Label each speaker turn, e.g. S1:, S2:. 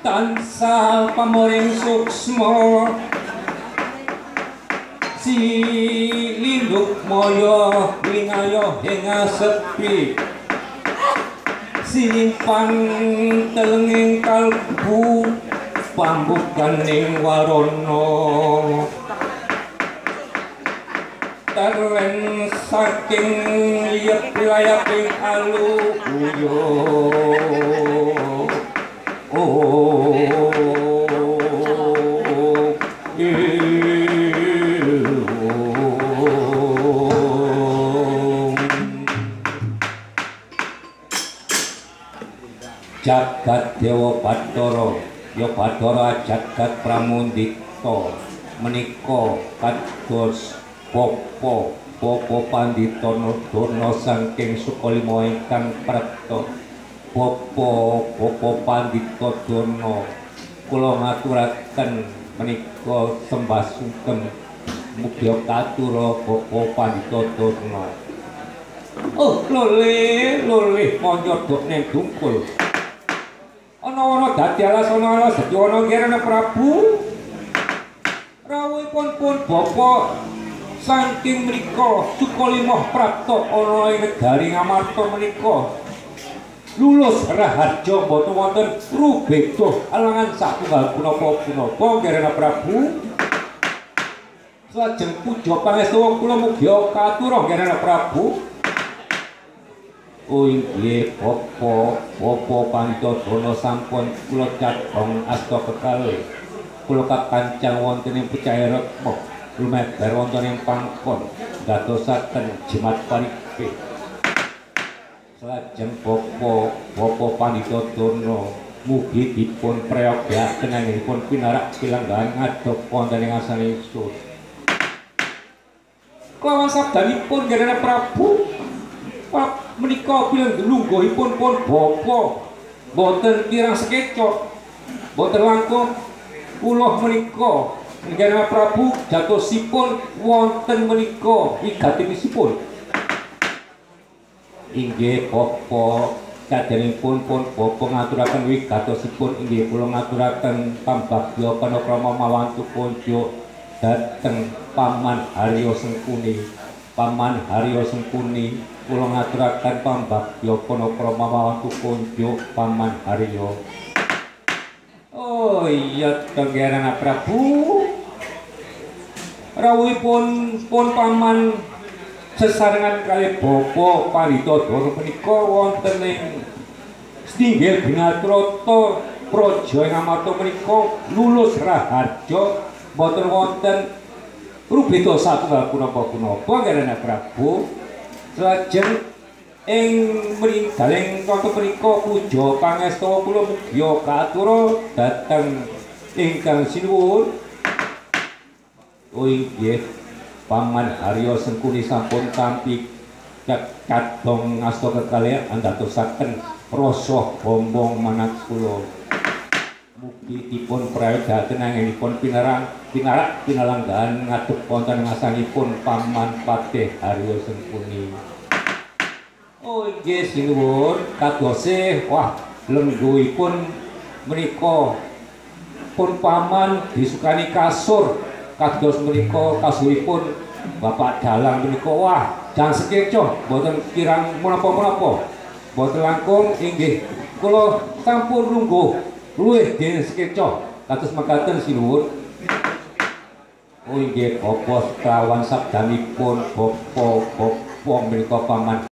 S1: Tansah pamoring suksma silinduk moyo lingayo ing asepi sinimpan telenging kalbu pambukaning warana teren saking liyep layaping aluyo. Oh, jagat Dewa Bathara ya Bathara jagat Pramundita menika kados bapa bapa pandhita Durna saking Sukalima ingkang prapta. Bapa bapa pandhita Durna kula ngaturaken menika sembah sungkem mugi katura bapa pandhita Durna. Oh loleh loleh monyodok ning dungkul ana-ana dadi alas ana-ana dadi ana kirana Prabu rawuhipun pun bapa saking mrika Sukalima prapta ana ing negari Ngamarta menika lulus raharja mboten wonten rubeda alangan satunggal punapa-punapa kirana Prabu. Salajeng puja pangestu kula mugi katura kirana Prabu. Oh inggih bapa bapa pandhita Durna sampun kula cadhong asta kekalih kula kakancang wonten ing pecahing rekma lumebar wonten ing pangkon dadosaken jimat paripih. Salajeng bapa bapa pandhita Durna mugi dipun prayogaken anggenipun pinarak pilanggahan ngadhep wonten ing ngarsaning ingsun. Kelawan sabdanipun kirana Prabu menika pilengguhipun pun bapa boten kirang sekeca boten langkung kula menika kirana Prabu jatosipun wonten menika wigatisipun. Inggih bapa kadenipun pun bapa ngaturaken wigatosipun inggih kula ngaturaken pambagya panakrama mawantu kunjuk dhateng Paman Haryo Sengkuni. Paman Haryo Sengkuni kula ngaturaken pambagya panakrama mawantu kunjuk Paman Haryo. Oh iya Kirana Prabu rawuhipun pun paman sesarengan kalih bapa pandhita Durna menika wonten ing Stinggil Binatrata praja ing Ngamarta menika lulus raharja mboten wonten rubeda satunggal punapa-punapa Kirana Prabu. Salajeng ing mringgaling wonten mriku puja pangestu kula mugi katura dhateng ingkang sinuwun. Oh inggih Paman Haryo Sengkuni sampun tampi kadhong asta kekalih andadosaken rasa bombong manat kula. Mugi dipun prayogaken anggenipun pinarak pinalanggahan ngadhep wonten ngarsanipun Paman Patih Haryo Sengkuni. Oh inggih sinuwun kadose wah lengguhipun menika pun paman disukani kasur kados menika kasuripun Bapak Dalang menika wah jangan sekecoh mboten kirang menapa-menapa mboten langkung inggih kula sampun lungguh luwih dene sekecoh kados mekaten sinuwun. Oh inggih bapa sekawan sabdanipun bapa bapa menika Paman